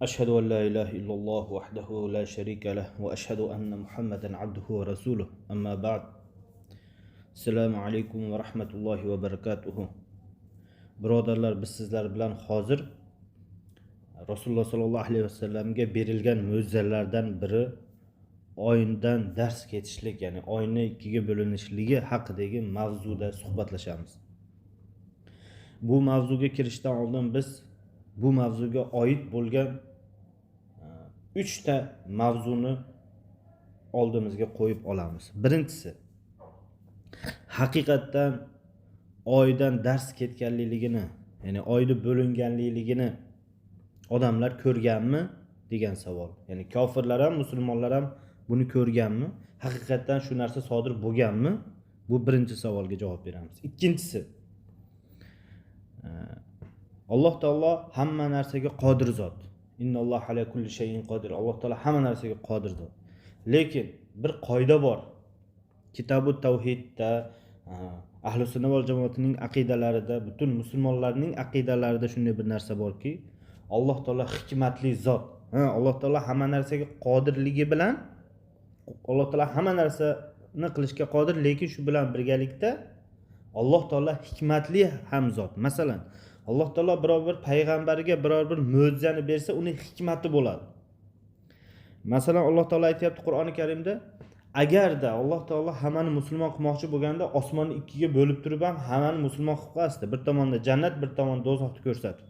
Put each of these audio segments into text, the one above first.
أشهد أن لا إله إلا الله وحده لا شريك له وأشهد أن محمدا عبده ورسوله أما بعد السلام عليكم ورحمة الله وبركاته. Birodarlar, biz sizlar bilan hozir Rasululloh sollallohu alayhi vasallamga berilgan mo'jizalardan biri oydan dars ketishlik, ya'ni oyni ikkiga bo'linishligi haqidagi mavzuda suhbatlashamiz. Bu mavzuga kirishdan oldin biz bu mavzuga oid bo'lgan uchta mavzuni oldimizga qo'yib olamiz. Birinchisi, haqiqatdan oydan dars ketganligini, ya'ni oyni bo'linganligini odamlar ko'rganmi degan savol. Ya'ni kofirlar ham, musulmonlar ham buni ko'rganmi? Haqiqatdan shu narsa sodir bo'lganmi? Bu birinchi savolga javob beramiz. Ikkinchisi, Alloh taolo hamma narsaga qodir zot. Innalloha ala kulli shay'in qodir. Alloh taolo hamma narsaga qodir zot. Lekin bir qoida bor. Kitabu tavhidda, ahli sunna val jamoatining aqidalarida, butun musulmonlarning aqidalarida shunday bir narsa borki, Alloh taolo hikmatli zot. Alloh taolo hamma narsaga qodirligi bilan Alloh taolo hamma narsani qilishga qodir, lekin shu bilan birgalikda Alloh taolo hikmatli ham zot. Masalan, Alloh taolo biror bir payg'ambariga biror bir mo'jizani bersa, uni hikmati bo'ladi. Masalan, Alloh taolo aytayapti Qur'oni Karimda, agarda Alloh taolo hammani musulmon qilmoqchi bo'lganda osmonni ikkiga bo'lib turib ham hammani musulmon qilib qo'yasdi. Bir tomonda jannat, bir tomonda do'zaxni ko'rsatib.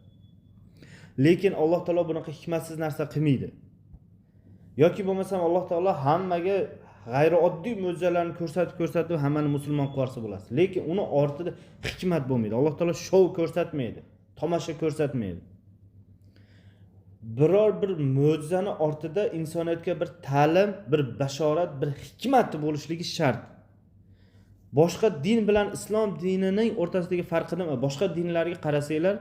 Lekin Alloh taolo bunaqa hikmatsiz narsa qilmaydi. Yoki bo'lmasam Alloh taolo hammaga g'ayrioddiy mo'jizalarni ko'rsatib hammani musulmon qilib yuborsa bo'ladi. Lekin uni ortida hikmat bo'lmaydi. Alloh taolo shou ko'rsatmaydi, tomosha ko'rsatmaydi. Biror bir mo'jizani ortida insoniyatga bir ta'lim, bir bashorat, bir hikmat bo'lishligi shart. Boshqa din bilan islom dinining o'rtasidagi farqi nima? Boshqa dinlarga qarasanglar,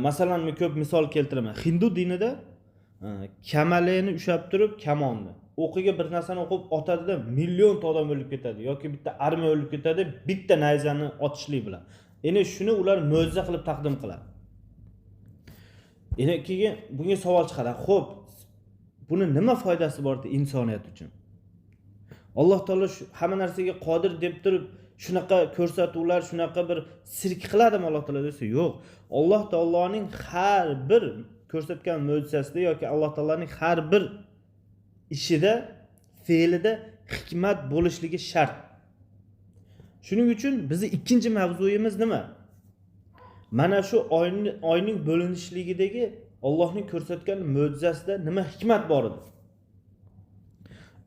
masalan, men ko'p misol keltiraman. Hindu dinida kamalini ushlab turib kamonni o'qiga bir narsani o'qib otadida millionta odam o'lib ketadi yoki bitta armiya o'lib ketadi bitta nayzani otishlik bilan. Endi shuni ular mo'jiza qilib taqdim qiladi. Endi keyin bunga savol chiqadi. Xo'p, buni nima foydasi bor insoniyat uchun? Alloh taolo hamma narsaga qodir deb turib shunaqa ko'rsatuvlar, shunaqa bir sirk qiladimi Alloh taolo desa, yo'q. Alloh taoloning har bir ko'rsatgan mo'jizasida yoki Alloh taoloning har bir ishida, fe'lida hikmat bo'lishligi shart. Shuning uchun bizning ikkinchi mavzuyimiz nima? Mana shu oyning bo'linishligidagi Allohning ko'rsatgan mo'jizasida nima hikmat bor edi?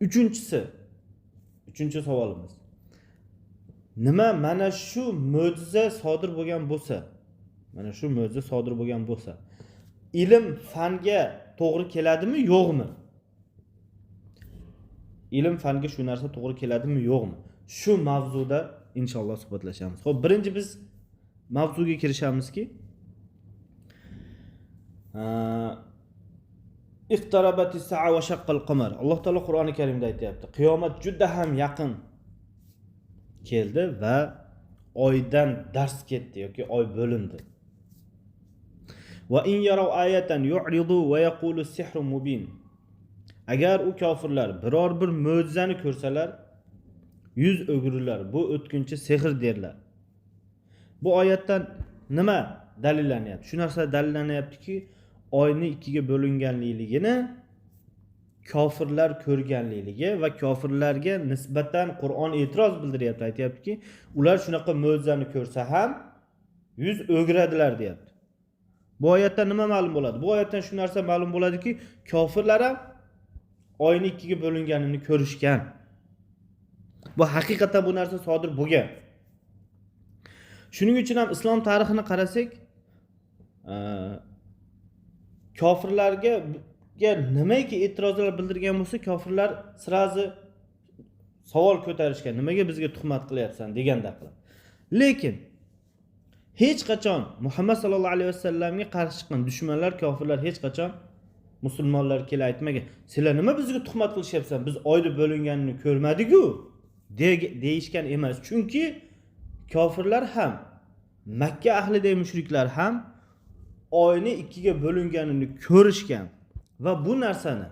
Uchinchisi, uchinchi savolimiz. Nima mana shu mo'jiza sodir bo'lgan bo'lsa, mana shu mo'jiza sodir bo'lgan bo'lsa, ilm fanga to'g'ri keladimi, yo'qmi? Ilm fanga shu narsa to'g'ri keladimi, yo'qmi? Shu mavzuda inshaalloh suhbatlashamiz. Xo'p, birinchi biz mavzuga kirishamizki, iqtarabatis sa'a va shaqqal qamar. Alloh taolo Qur'oni Karimda aytayapti. Qiyomat juda ham yaqin keldi va oydan dars ketdi yoki oy bo'lindi. Va in yaraw ayatan yu'ridu va yaqulu sihrun mubin. Agar u kofirlar biror bir mo'jizani ko'rsalar, yuz o'girirlar, bu o'tkinchi sehr derlar. Bu oyatdan nima dalillanyapti? Shu narsa dalillanyaptiki, oyni ikkiga bo'linganligini kofirlar ko'rganligi va kofirlarga nisbatan Qur'on e'tiroz bildiryapti, aytayaptiki, ular shunaqa mo'jizani ko'rsa ham yuz o'giradilar deyapti. Bu oyatdan nima ma'lum bo'ladi? Bu oyatdan shu narsa ma'lum bo'ladiki, kofirlar ham oyni ikkiga bo'linganini ko'rishgan. Bu haqiqatan bu narsa sodir bo'lgan. Shuning uchun ham islom tarixini qarasak, kofirlarga nimaiki e'tirozlar bildirgan bo'lsa, kofirlar srazi savol ko'tarishgan, nimaga bizga tuhmat qilyapsan deganda qilib. Lekin hech qachon Muhammad sallallohu alayhi vasallamga qarshi chiqqan dushmanlar, kofirlar hech qachon musulmonlar kelib aytmagan, sizlar nima bizga tuhmat qilishyapsan, biz oyni bo'linganini ko'rmadik-ku deyishgan emas. Chunki kofirlar ham, Makka ahlidagi mushriklar ham oyni ikkiga bo'linganini ko'rishgan va bu narsani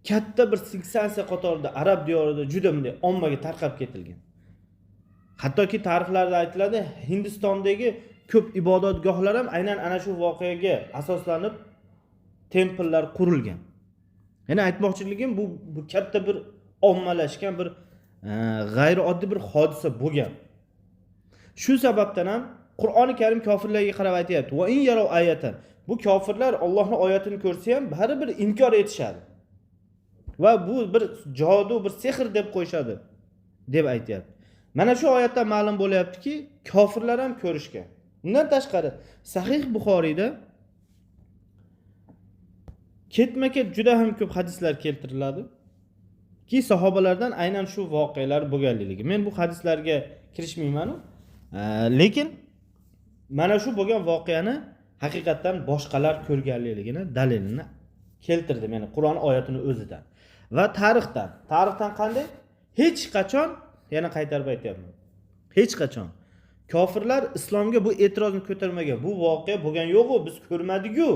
katta bir sensatsiya qatorida arab diyorida juda bunday ommaga tarqab ketilgan. Hattoki tarixlarda aytiladi, Hindistondagi ko'p ibodatgohlar ham aynan ana shu voqeaga asoslanib tempellar qurilgan. Ya'ni aytmoqchiligim, bu katta bir ommalashgan bir g'ayrioddiy bir hodisa bo'lgan. Shu sababdan ham Qur'oni Karim kofirlarga qarab aytyapti: "Va in yarau ayatan." Bu kofirlar Allohning oyatini ko'rsa ham baribir inkor etishadi. Va bu bir jodu, bir sehr deb qo'yishadi deb aytyapti. Mana shu oyatdan ma'lum bo'lyaptiki, kofirlar ham ko'rishgan. Undan tashqari Sahih Buxoriyda ketma-ket juda ham ko'p hadislar keltiriladi ki sahobalardan aynan shu voqealar bo'lganligi. Men bu hadislarga kirishmayman-u, lekin mana shu bo'lgan voqeani haqiqatdan boshqalar ko'rganligini dalilini keltirdim, ya'ni Qur'on oyatini o'zidan va tarixdan. Tarixdan qanday? Hech qachon, yana qaytarib aytyapman, hech qachon kofirlar islomga bu e'tirozni ko'tarmagan, bu voqea bo'lgan yo'q-u, biz ko'rmadik-ku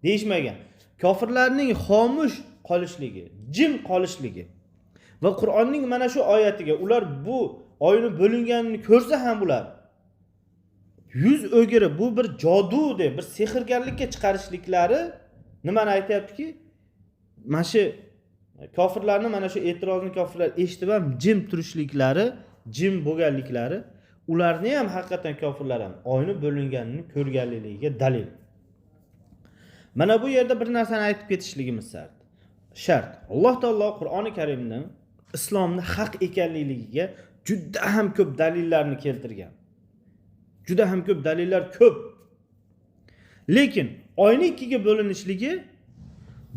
deyishmagan. Kofirlarning xomush qolishligi, jim qolishligi va Qur'onning mana shu oyatiga ular bu oyni bo'linganini ko'rsa ham ular yuz o'girib bu bir jodu deb bir sehrgarlikka chiqarishliklari nimani aytyaptiki, mana shu kofirlarni mana shu e'tirozni kofirlar eshitib ham jim turishliklari, jim bo'lganliklari ularni ham haqiqatan kofirlar ham oyni bo'linganini ko'rganligiga dalil. Mana bu yerda bir narsani aytib ketishligimiz shart. Alloh taolo Qur'oni Karimni islomni haq ekanligiga juda ham ko'p dalillarni keltirgan. Juda ham ko'p dalillar ko'p. Lekin oyni ikkiga bo'linishligi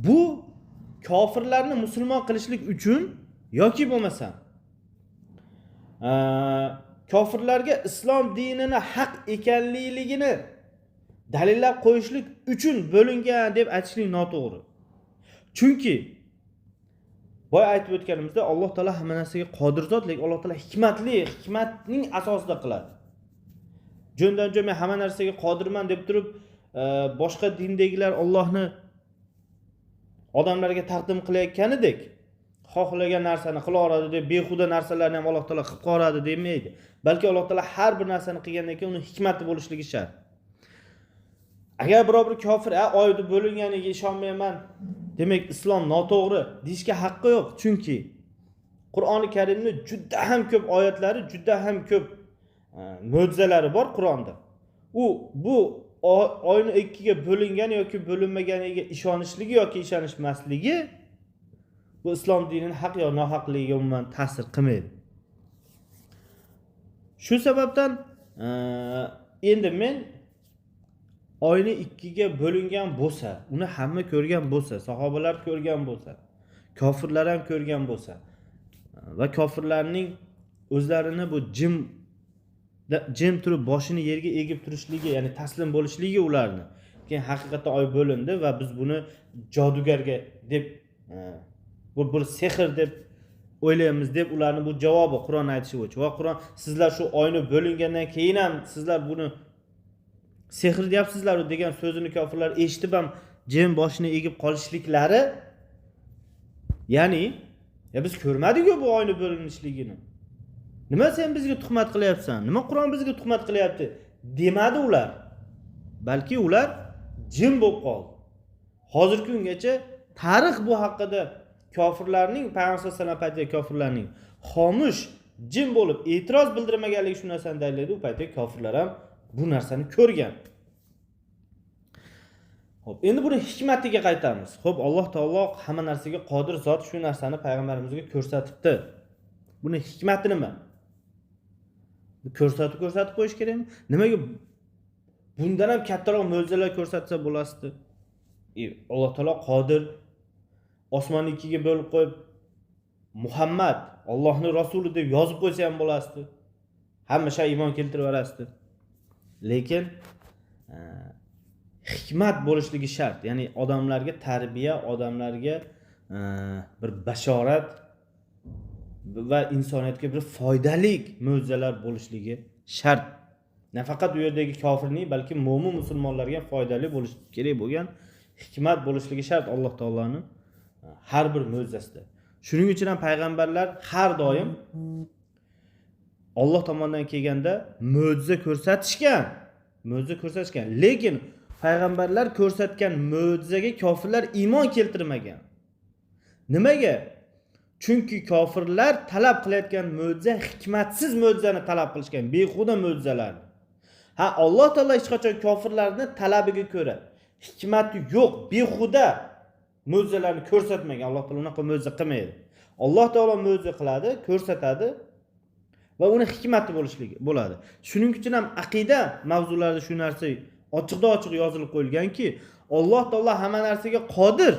bu kofirlarni musulmon qilishlik uchun yoki bo'lmasa kofirlarga islom dinini haq ekanligini dalillab qo'yishlik uchun bo'lingan deb aytishlik noto'g'ri. Chunki boya aytib o'tganimizda Alloh taolo hamma narsaga qodir zot, lekin Alloh taolo hikmatli, hikmatning asosida qiladi. Jo'ndan jo'n men hamma narsaga qodirman deb turib, boshqa dindagilar Allohni odamlarga taqdim qilayotganidek xohlagan narsani qila oladi deb behuda narsalarni ham Alloh taolo qilib qo'yadi demaydi. Balki Alloh taolo har bir narsani qilgandan keyin uni hikmati bo'lishligi shart. Agar biror bir kofir oyni bo'linganiga ishonmayman, demak islom noto'g'ri deyishga haqqi yo'q. Chunki Qur'oni Karimni juda ham ko'p oyatlari, juda ham ko'p mo'jizalari bor Qur'onda. U bu oyni ikkiga bo'lingan yoki bo'linmaganiga ishonishligi yoki ishonishmasligi bu islom dinining haq yo nohaqligiga umuman ta'sir qilmaydi. Shu sababdan endi men oyni ikkiga bo'lingan bo'lsa, uni hamma ko'rgan bo'lsa, sahobalar ko'rgan bo'lsa, kofirlar ham ko'rgan bo'lsa va kofirlarning o'zlarini bu jim turib boshini yerga egib turishligi, ya'ni taslim bo'lishligi ularni. Keyin haqiqatda oy bo'lindi va biz buni jodugarga deb bu bir sehr deb o'ylaymiz deb ularni bu javobi Qur'on aytishi bo'yicha. Va Qur'on sizlar shu oyni bo'lingandan keyin ham sizlar buni sehr deyapsizlar degan so'zini kofirlar eshitib ham jim boshini egib qolishliklari, ya'ni ya biz ko'rmadik-ku bu oyni bo'linishligini. Nima sen bizga tuhmat qilyapsan? Nima Qur'on bizga tuhmat qilyapti demadi ular. Balki ular jim bo'lib qoldi. Hozirgi kungacha tarix bu haqida kofirlarning, payg'ambar sollallohu alayhi vasallam paytidagi kofirlarning xomush, jim bo'lib e'tiroz bildirmaganligi shu narsani dalillaydi. U paytda kofirlar ham bu narsani ko'rgan. Xo'p, endi buni hikmatiga qaytamiz. Xo'p, Alloh taolo hamma narsaga qodir zot shu narsani payg'ambarimizga ko'rsatibdi. Buni hikmati nima? Bu ko'rsatib qo'yish kerakmi? Nimaga bundan ham kattaroq mo'jizalar ko'rsatsa bo'lasdi? Alloh taolo qodir, osmonni ikkiga bo'lib qo'yib Muhammad Allohning rasuli deb yozib qo'ysa ham bo'lasdi. Hamma shay iymon keltirib yuborasdi. Lekin hikmat bo'lishligi shart. Ya'ni odamlarga tarbiya, odamlarga bir bashorat va insoniyatga bir foydali mo'jizalar bo'lishligi shart. Nafaqat u yerdagi kofirning, balki mo'min musulmonlarga ham foydali bo'lishi kerak bo'lgan hikmat bo'lishligi shart Alloh taoloni har bir mo'jizasida. Shuning uchun ham payg'ambarlar har doim Alloh tomonidan kelganda mo'jiza ko'rsatishgan, mo'jiza ko'rsatishgan. Lekin payg'ambarlar ko'rsatgan mo'jizaga kofirlar iymon keltirmagan. Nimaga? Chunki kofirlar talab qilayotgan mo'jiza hikmatsiz mo'jizani talab qilishgan, behuda mo'jizalarni. Ha, Alloh taolo hech qachon kofirlarni talabiga ko'ra hikmati yo'q, behuda mo'jizalarni ko'rsatmagan. Alloh taolo unaqa mo'jiza qilmaydi. Alloh taolo mo'jiza qiladi, ko'rsatadi va uni hikmati bo'lishligi bo'ladi. Shuning uchun ham aqida mavzularida shu narsa ochiqdan-ochiq yozilib qo'yilganki, Alloh taolo hamma narsaga qodir.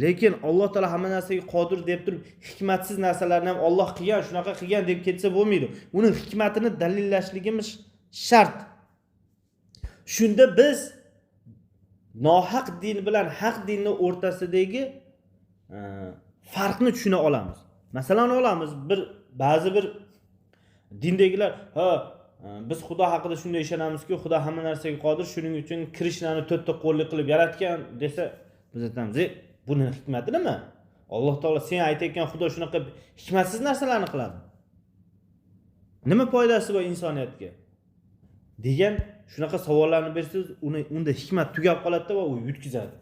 Lekin Alloh taolo hamma narsaga qodir deb turib, hikmatsiz narsalarni ham Alloh qilgan, shunaqa qilgan deb ketsa bo'lmaydi. Uni hikmatini dalillashligimiz shart. Shunda biz nohaq din bilan haq dinning o'rtasidagi farqni tushuna olamiz. Masalan olamiz, bir ba'zi bir dindagilar, ha, biz Xudo haqida shunday ishonamizki, Xudo hamma narsaga qodir, shuning uchun Krishnani to'rtta qo'lli qilib yaratgan desa, biz aytamiz, buni hikmati nima? Alloh taolo sen aytayotgan Xudo shunaqa hikmatsiz narsalarni qiladi. Nima foydasi bor insoniyatga? Degan shunaqa savollarni bersangiz, uni unda hikmat tugab qoladi va u yutkazadi.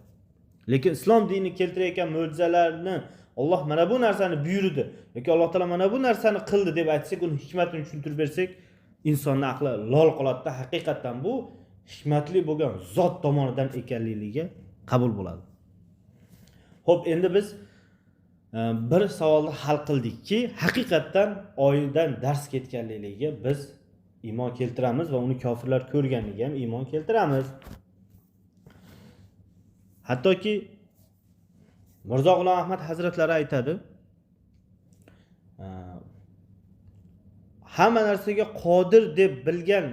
Lekin islom dini keltirayotgan mo'jizalarni Alloh mana bu narsani buyurdi yoki Alloh taolo mana bu narsani qildi deb aytsak, uni hikmatini tushuntirib bersak, insonning aqli lol qoladida, haqiqatan bu hikmatli bo'lgan zot tomonidan ekanligiga qabul bo'ladi. Xo'p, endi biz bir savolni hal qildikki, haqiqatdan oydan dars ketganligiga biz iymon keltiramiz va uni kofirlar ko'rganligiga ham iymon keltiramiz. Hattoki Mirzo G'ulom Ahmad hazratlari aytadi, hamma narsaga qodir deb bilgan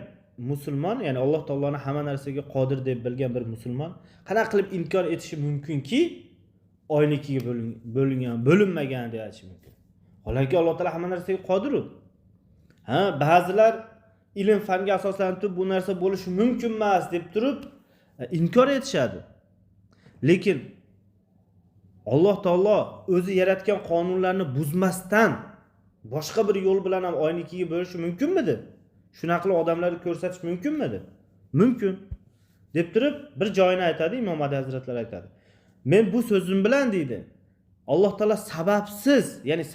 musulmon, ya'ni Alloh taoloni hamma narsaga qodir deb bilgan bir musulmon qanaqa qilib inkor etishi mumkinki, oynikiga bo'lingan, bo'linmagan deb aytishi mumkin. Holaki Alloh taolo hamma narsaga qodir u. Ha, ba'zilar ilm fanga asoslanib turib bu narsa bo'lishi mumkin emas deb turib inkor etishadi. Lekin Alloh taolo o'zi yaratgan qonunlarni buzmasdan boshqa bir yo'l bilan ham oynikiga bo'lishi mumkinmidi? Shunaqa qilib odamlarga ko'rsatish mumkinmidi? Mumkin. Deb turib bir joyini aytadi, Imom Mahdi hazratlari aytadi. Men bu so'zim bilan deydi, Alloh taolo sababsiz, ya'ni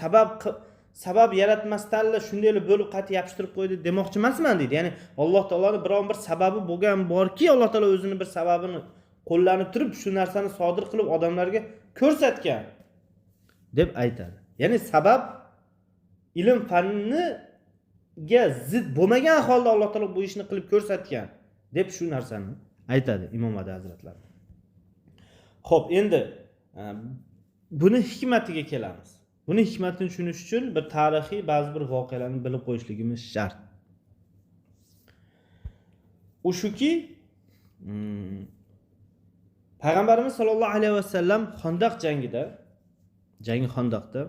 sabab yaratmasdan shunday bo'lib qayta yopishtirib qo'ydi demoqchi emasman deydi. Ya'ni Alloh taoloning biron bir sababi bo'lgan borki, Alloh taolo o'zini bir sababini qo'llanib turib shu narsani sodir qilib odamlarga ko'rsatgan deb aytadi. Ya'ni sabab ilm fanniga zid bo'lmagan holda Alloh taolo bu ishni qilib ko'rsatgan deb shu narsani aytadi Imom Mahdi hazratlari. Xo'p, endi buni hikmatiga kelamiz. Buni hikmatini tushunish uchun bir tarixiy ba'zi bir voqealarni bilib qo'yishligimiz shart. U shuki, Payg'ambarimiz sollallohu alayhi vasallam Xondaq jangida, jangi Xondaqda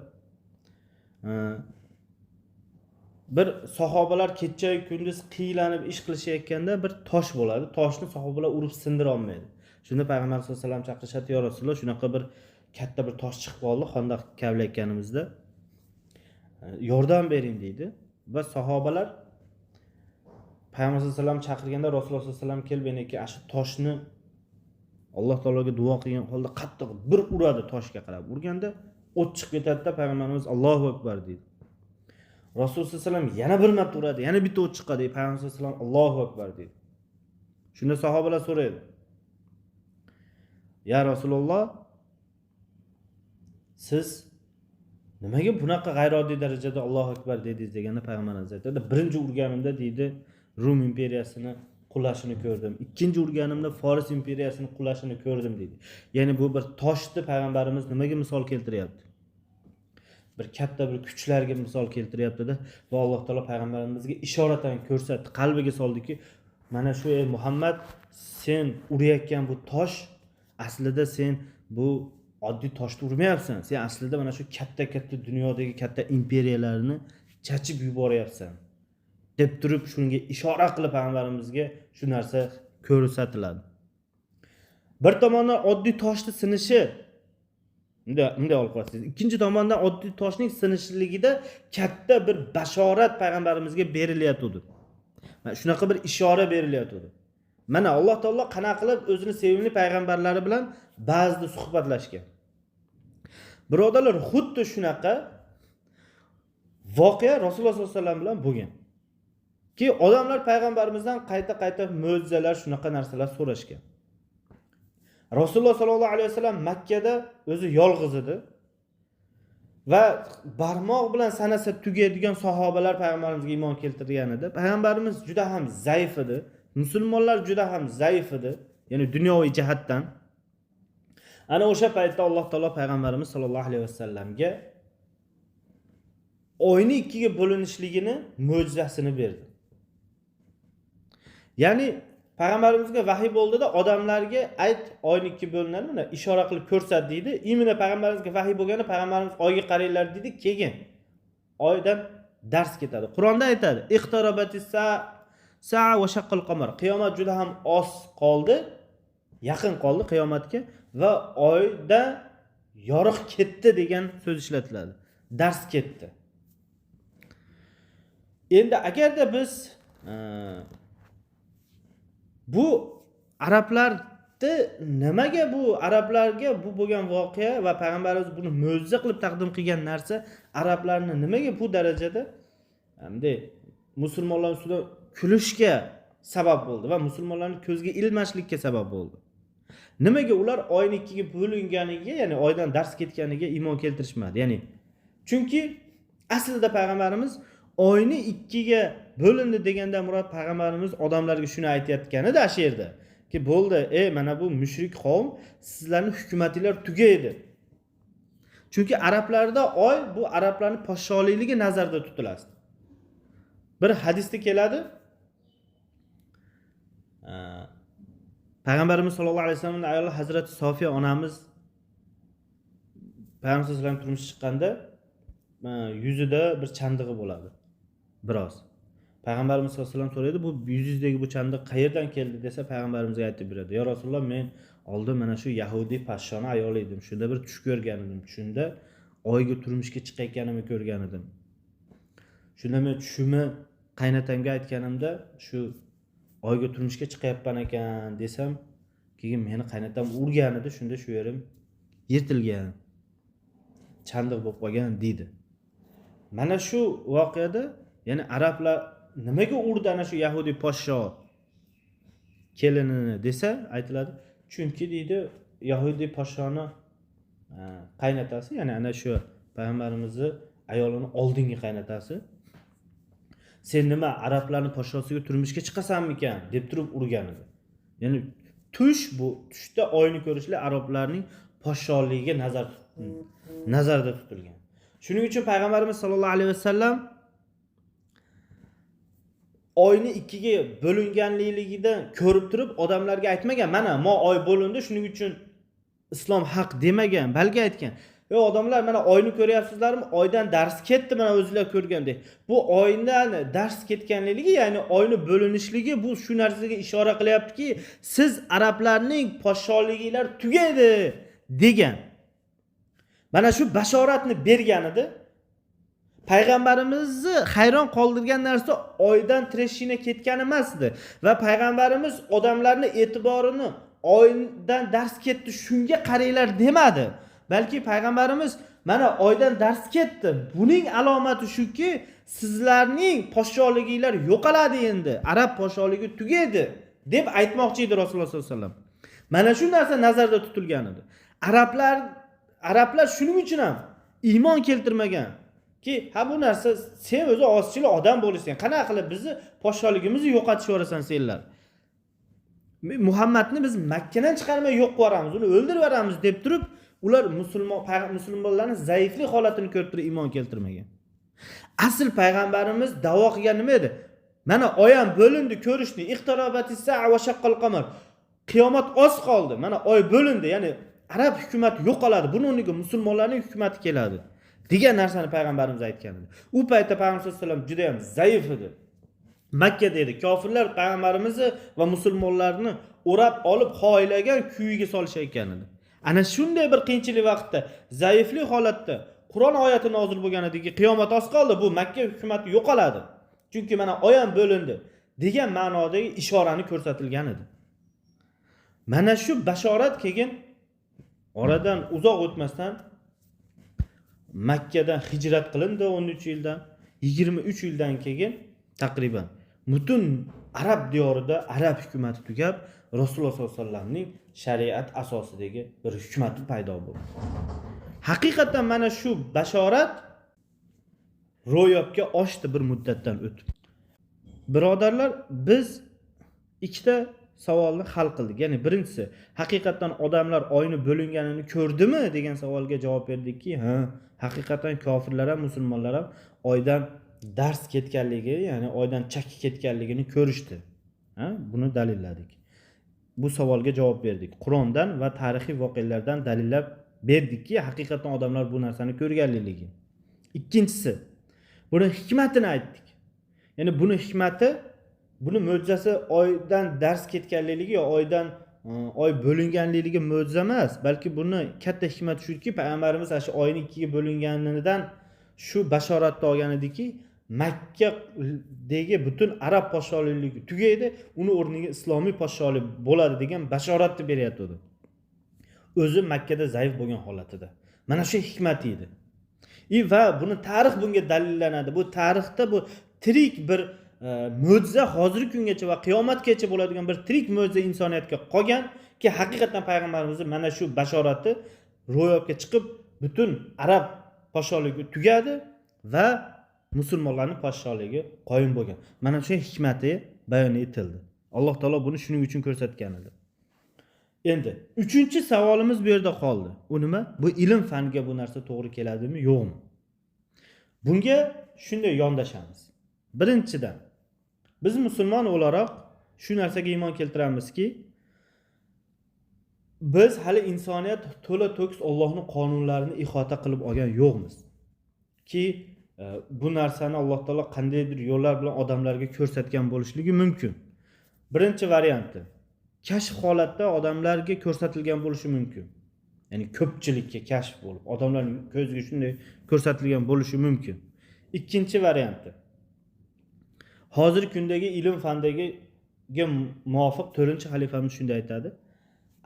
bir sahobalar kecha kunduz qiylanib ish qilishayotganda bir tosh bo'ladi. Toshni sahobalar urib sindira olmaydi. Shunda Payg'ambar sollallohu alayhi vasallam chaqirishadi, "Ya Rasululloh, shunaqa bir katta bir tosh chiqib qoldi Xondaq kavlayotganimizda. Yordam bering" deydi. Va sahobalar Payg'ambar sollallohu alayhi vasallam chaqirganda Rasululloh sollallohu alayhi vasallam kelib eniki shu toshni Alloh taologa duo qilgan holda qattiq bir uradi toshga qarab. Urganda o't chiqib ketadi-da, Payg'ambarimiz Allohu akbar deydi. Rasululloh sollallohu alayhi vasallam yana bir marta uradi, yana bitta o't chiqadi. Payg'ambar sollallohu alayhi vasallam Allohu akbar deydi. Shunda sahobalar so'raydi: "Ya Rasululloh, siz nimaga bunaqa g'ayrioddiy darajada Allohu akbar dedingiz?" deganda Payg'ambarimiz aytadi: "Birinchi urganimda deydi, Rum imperiyasini qulashini ko'rdim. Ikkinchi urganimda Fors imperiyasini qulashini ko'rdim" deydi. Ya'ni bu bir toshni Payg'ambarimiz nimaga misol keltiryapti? Bir katta bir kuchlarga misol keltiryapti-da va Alloh taolo payg'ambarimizga ishoratan ko'rsatdi, qalbiga soldiki, mana shu ey Muhammad, sen urayotgan bu tosh aslida sen bu oddiy toshni urmayapsan. Sen aslida mana shu katta-katta dunyodagi katta imperiyalarni chachib yuboryapsan deb turib shunga ishora qilib payg'ambarimizga shu narsa ko'rsatiladi. Bir tomondan oddiy toshni sinishi, bunday olib qarasangiz, ikkinchi tomondan oddiy toshning sinishligida katta bir bashorat payg'ambarimizga berilyotgandi. Mana shunaqa bir ishora berilyotgandi. Mana Alloh taolo qanaqa qilib o'zini sevimli payg'ambarlari bilan ba'zida suhbatlashgan. Birodarlar, xuddi shunaqa voqea Rasululloh sollallohu alayhi vasallam bilan bo'lgan. Ki odamlar payg'ambarimizdan qayta-qayta mo'jizalar, shunaqa narsalar so'rashgan. Rasululloh sollallohu alayhi vasallam Makkada o'zi yolg'iz edi va barmoq bilan sanasa tugaydigan sahobalar payg'ambarimizga iymon keltirgan edi. Payg'ambarimiz juda ham zaif edi. Musulmonlar juda ham zaif edi, ya'ni dunyoviy jihatdan. Ana o'sha paytda Alloh taolo payg'ambarimiz sollallohu alayhi vasallamga oyni ikkiga bo'linishligini mo'jizasini berdi. Ya'ni payg'ambarimizga vahiy bo'ldida, odamlarga ayt, oyni ikki bo'linadi, mana ishora qilib ko'rsat deydi. Imina payg'ambarimizga vahiy bo'lganda payg'ambarimiz oyga qaranglar deydi, keyin oydan dars ketadi. Qur'onda aytadi: "Iqtarabatis sa'a va shaqqal qamar." Qiyomat juda ham oz qoldi, yaqin qoldi qiyomatga va oyda yorug' ketdi degan so'z ishlatiladi. Dars ketdi. Endi agarda biz bu arablarni nimaga bu arablarga bu bo'lgan voqea va payg'ambarimiz buni mo'jiza qilib taqdim qilgan narsa arablarni nimaga bu darajada bunday musulmonlar ustida kulishga sabab bo'ldi va musulmonlarni ko'zga ilmashlikka sabab bo'ldi? Nimaga ular oyni ikkiga bo'linganiga, ya'ni oydan dars ketganiga iymon keltirishmadi? Ya'ni chunki aslida payg'ambarimiz oyni ikkiga bo'lindi deganda murod payg'ambarimiz odamlarga shuni aytayotganida shu yerda ki bo'ldi, mana bu mushrik qavm, sizlarni hukumatinglar tugaydi. Chunki arablarda oy bu arablarning podsholikligi nazarda tutiladi. Bir hadisda keladi. Payg'ambarimiz sollallohu alayhi vasallamning ayoli Hazrati Sofiya onamiz payg'ambar sollallohu alayhi vasallam turmushga chiqqanda yuzida bir chandig'i bo'ladi. Biroz. Payg'ambarimiz sollallohu alayhi vasallam so'raydi, bu yuzingizdagi bu chandiq qayerdan keldi desa, payg'ambarimizga aytib beradi. Ya Rasululloh, men oldin mana shu yahudiy podshoni ayoli edim. Shunda bir tush ko'rgan edim. Tushimda oyga turmushga chiqayotganimni ko'rgan edim. Shunda men tushimni qaynatamga aytganimda, shu oyga turmushga chiqayapman ekan desam, keyin meni qaynatam urgan edi, shunda shu yerim yirtilgan, chandiq bo'lib qolgan deydi. Mana shu voqeada, ya'ni arablar nimaga urdi ana shu yahudiy podsho kelinini desa aytiladi, chunki deydi yahudiy podshoni qaynotasi, ya'ni ana shu payg'ambarimizni ayolini oldingi qaynotasi, sen nima arablarning podshosiga turmushga chiqasanmikan deb turib urgan edi. Ya'ni tush, bu tushda oyni ko'rishlar arablarning podsholigiga nazarda tutilgan. Shuning uchun payg'ambarimiz sollallohu alayhi vasallam oyni ikkiga bo'linganligidan ko'rib turib odamlarga aytmagan, mana mo oy bo'lindi, shuning uchun islom haq demagan, balki aytgan: "Ey odamlar, mana oyni ko'ryapsizlarmi? Oydan dars ketdi, mana o'zinglar ko'rgandek. Bu oydan dars ketganligi, ya'ni oyni bo'linishligi bu shu narsaga ishora qilyaptiki, siz arablarning podsholiginglar tugaydi" degan. Mana shu bashoratni bergan edi. Payg'ambarimizni hayron qoldirgan narsa oydan treshina ketgani emas edi va payg'ambarimiz odamlarni e'tiborini oydan dars ketdi, shunga qaranglar demadi. Balki payg'ambarimiz mana oydan dars ketdi, buning alomati shuki, sizlarning podsholiginglar yo'qoladi endi, arab podsholigi tugaydi deb aytmoqchi edi Rasululloh sollallohu alayhi vasallam. Mana shu narsa nazarda tutilgan edi. Arablar shuning uchun ham iymon keltirmagan ki, ha bu narsa sen o'zi ozchilik odam bo'lishsan, qanaqa qilib bizni podsholigimizni yo'qotib yuborasan senlar? Muhammadni biz Makkadan chiqarmay yo'q qilib yuboramiz, uni o'ldirib yuboramiz deb turib, ular musulmonlarning zaiflik holatini ko'rib turib iymon keltirmagan. Asl payg'ambarimiz da'vo qilgan nima edi? Mana oy ham bo'lindi, ko'rishdi. Iqtarabatis sa'a va shaqqal qamar. Qiyomat oz qoldi. Mana oy bo'lindi, ya'ni arab hukumati yo'qoladi. Buni o'rniga musulmonlarning hukumati keladi degan narsani payg'ambarimiz aytgan edi. U paytda payg'ambar sollallohu alayhi vasallam juda ham zaif edi. Makkada edi. Kofirlar payg'ambarimizni va musulmonlarni o'rab olib xohlagan kuyiga solishayotgan edi. Ana shunday bir qiyinchilik vaqtda, zaiflik holatda Qur'on oyati nozil bo'lgan ediki, qiyomat oz qoldi, bu Makka hukumati yo'qoladi. Chunki mana oyam bo'lindi degan ma'nodagi ishorani ko'rsatilgan edi. Mana shu bashorat keyin oradan uzoq o'tmasdan Makkadan hijrat qilindi 13 yildan, 23 yildan keyin taqriban butun arab diyorida arab hukumati tugab, Rasululloh sollallohu alayhi vasallamning shariat asosidagi bir hukumati paydo bo'ldi. Haqiqatan mana shu bashorat ro'yobga oshdi bir muddatdan o'tib. Birodarlar, biz ikkita savolni hal qildik. Ya'ni birinchisi, haqiqatan odamlar oyni bo'linganini ko'rdimi degan savolga javob berdikki, ha, haqiqatan kofirlar ham musulmonlar ham oydan dars ketganligi, ya'ni oydan chakki ketganligini ko'rishdi. Ha, buni dalilladik. Bu savolga javob berdik. Qur'ondan va tarixiy voqealardan dalillab berdikki, haqiqatan odamlar bu narsani ko'rganligi. Ikkinchisi, buni hikmatini aytdik. Ya'ni buni hikmati, buni mo'jizasi oydan dars ketganligi yo oydan oy bo'linganligi mo'jiza emas, balki buni katta hikmati shuki, payg'ambarimiz ana shu oyni ikkiga bo'linganidan shu bashoratni olgan ediki, Makkadagi butun arab podshohligi tugaydi, uni o'rniga islomiy podshohlik bo'ladi degan bashoratni beryapti. O'zi Makkada zaif bo'lgan holatida. Mana shu hikmati edi. Va buni tarix bunga dalillanadi. Bu tarixda bu tirik bir mo'jiza hozirgi kungacha va qiyomatgacha bo'ladigan bir tirik mo'jiza insoniyatga qolganki, haqiqatan payg'ambarimizning mana shu bashorati ro'yobga chiqib, butun arab podshohligi tugadi va musulmonlarning podshohligi qoyim bo'lgan. Mana shu hikmati bayon etildi. Alloh taolo buni shuning uchun ko'rsatgan edi. Endi uchinchi savolimiz bu yerda qoldi. U nima? Bu ilm fanga bu narsa to'g'ri keladimi, yo'qmi? Bunga shunday yondashamiz. Birinchidan, biz musulmon o'laroq shu narsaga iymon keltiramizki, biz hali insoniyat to'la to'kis Allohning qonunlarini ihota qilib olgan yo'qmiz. Ki bu narsani Alloh taolo qandaydir yo'llar bilan odamlarga ko'rsatgan bo'lishligi mumkin. Birinchi varianti, kashf holatda odamlarga ko'rsatilgan bo'lishi mumkin. Ya'ni ko'pchilikka kashf bo'lib, odamlarning ko'ziga shunday ko'rsatilgan bo'lishi mumkin. Ikkinchi varianti, hozirgi kundagi ilm fandagiga muvofiq 4-xalifamiz shunday aytadi.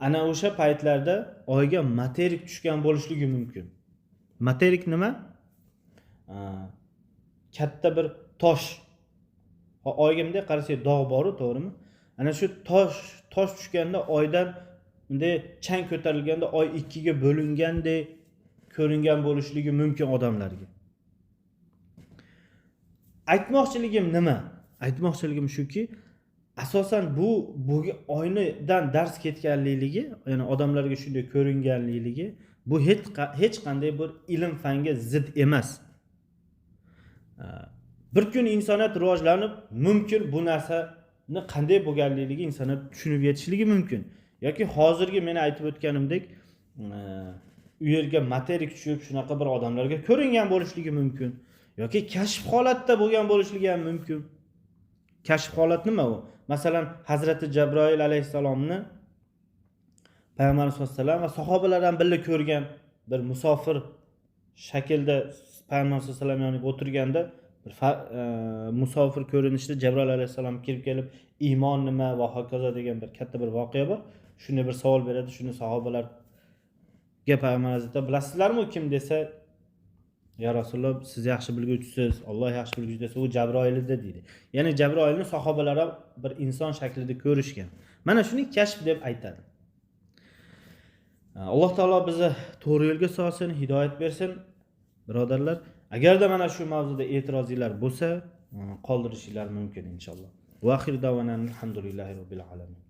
Ana o'sha paytlarda oyga materik tushgan bo'lishligi mumkin. Materik nima? Katta bir tosh. Oyga bunday qarasak dog' bor-ku, to'g'rimi? Ana shu tosh tushganda oydan bunday chang ko'tarilganda oy ikkiga bo'lingandek ko'ringan bo'lishligi mumkin odamlarga. Aytmoqchiligim nima? Aytmoqchiligim shuki, asosan bu oynidan dars ketganlikligi, ya'ni odamlarga shunday ko'ringanlikligi bu hech qanday bir ilm fanga zid emas. Bir kun insoniyat rivojlanib, mumkin bu narsani qanday bo'lganligiga insoniyat tushunib yetishligi mumkin. Yoki hozirgi men aytib o'tganimdek, u yerga materik tushib shunaqa bir odamlarga ko'ringan bo'lishligi mumkin. Yoki kashf holatda bo'lgan bo'lishligi ham mumkin. Kashf holat nima u? Masalan, Hazrati Jabroil alayhissalomni Payg'ambarimiz sollallohu alayhi vasallam va sahobalar ham birga ko'rgan bir musofir shaklda Payg'ambarimiz sollallohu alayhi vasallam yoniga o'tirganda bir musofir ko'rinishda Jabroil alayhissalom kirib kelib, iymon nima va hokazo degan bir katta bir voqea bor. Shunday bir savol beradi, shuni sahobalarga Payg'ambarimiz aytadi, bilasizlarmi u kim desa, ya Rasululloh, siz yaxshi bilguvchisiz, Alloh yaxshi bilguvchi desa, u Jabroil edi deydi. Ya'ni Jabroilni sahobalar ham bir inson shaklida ko'rishgan. Mana shuni kashf deb aytadi. Alloh taolo bizni to'g'ri yo'lga solsin, hidoyat bersin. Birodarlar, agarda mana shu mavzuda e'tirozinglar bo'lsa, qoldirishinglar mumkin inshaalloh. Va axir davana alhamdulillahi robbil alamin.